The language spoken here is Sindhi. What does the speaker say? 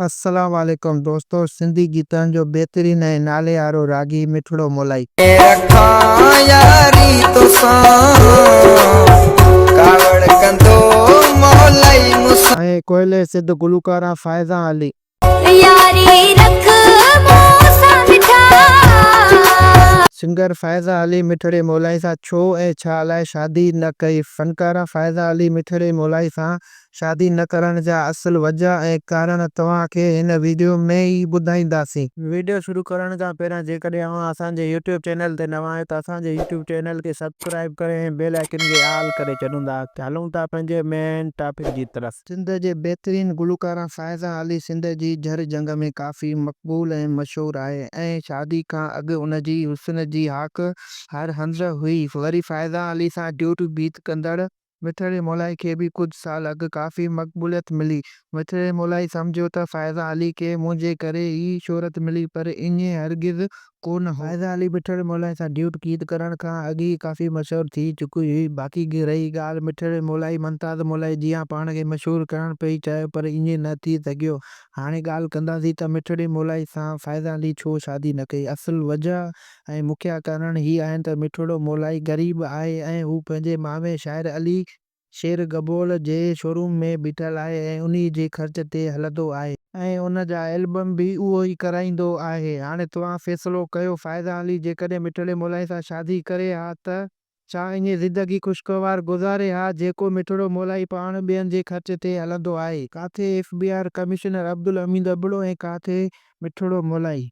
السلام عليڪم دوستو سنڌي گيتن جو بهترين ۽ ناليوارو راڳي مٺڙو مولائي. رکان ياري توسان ڪاوڙ ڪندو مولائي مون سان. ۽ ڪوئلي سڌ گلوڪارا فائزه علي. ياري رک مون سان مٺا. سنگر فائزه علي مٺڙي مولائي سان ڇو ۽ ڇا لاء شادي نه ڪئي؟ فنڪارا فائزه علي مٺڙي مولائي سان شادي نه ڪرڻ جا اصل وجه ۽ ڪارڻ توهان کي هن ويڊيو ۾ ئي ٻڌائينداسين. ويڊيو شروع ڪرڻ کان پهريان جيڪڏهن اوهان اسان جي يوٽيوب چينل تي نوان آهيو ته اسان جي يوٽيوب چينل کي سبسڪرائيب ڪري ۽ بيل آئيڪن کي آل ڪري ڇڏيندا. هلون ٿا پنهنجي مين ٽاپڪ جي طرف. سنڌ جي بهترين گلوڪارا فائزه علي سنڌ جي جھر جھنگ ۾ ڪافي مقبول ۽ مشهور آهي ۽ شادي کان اڳ ان جي حسن جي هاڪ هر هنڌ هئي. وري فائزه علي سان ڊيوٽ گيت ڪندڙ مٺڙي مولائي کي به ڪجهه سال اڳ ڪافي مقبوليت ملي. مٺڙي مولائي سمجهيو ته فائزه علي کي منهنجي ڪري ئي شهرت ملي پر ائين هرگز ڪو نه هو. فائزه علي مٺڙي مولائي سان ڊيوٽ گيت ڪرڻ کان اڳ ئي ڪافي مشهور ٿي چڪي هئي. باقي رهي ڳالهه مٺڙي مولائي ممتاز مولائي جيان پاڻ کي مشهور ڪرڻ پئي چاهيو پر ائين نه ٿي سگهيو. هاڻي ڳالهه ڪنداسين ته مٺڙي مولائي سان فائزه علي ڇو شادي نه ڪئي. اصل وجهه ۽ مکيه ڪارڻ هي آهن ته مٺڙو مولائي غريب آهي ۽ هو پنهنجي مامي شاعر علي شير گبول جي شوروم ۾ بيٺل آهي ۽ انهي جي خرچ تي هلندو آهي. ۽ ان جا البم به اهو ئي ڪرائيندو آهي. هاڻي توهان فيصلو ڪيو فائزه علي جيڪڏهن مٺڙي مولائي سان شادي ڪري ها ته ڇا ائين زندگي خوشگوار گذاري ها جيڪو مٺڙو مولائي پاڻ ٻين جي خرچ تي هلندو آهي. ڪاٿي F B R commissioner Abdul Hameed Abro ۽ ڪاٿي مٺڙو مولائي.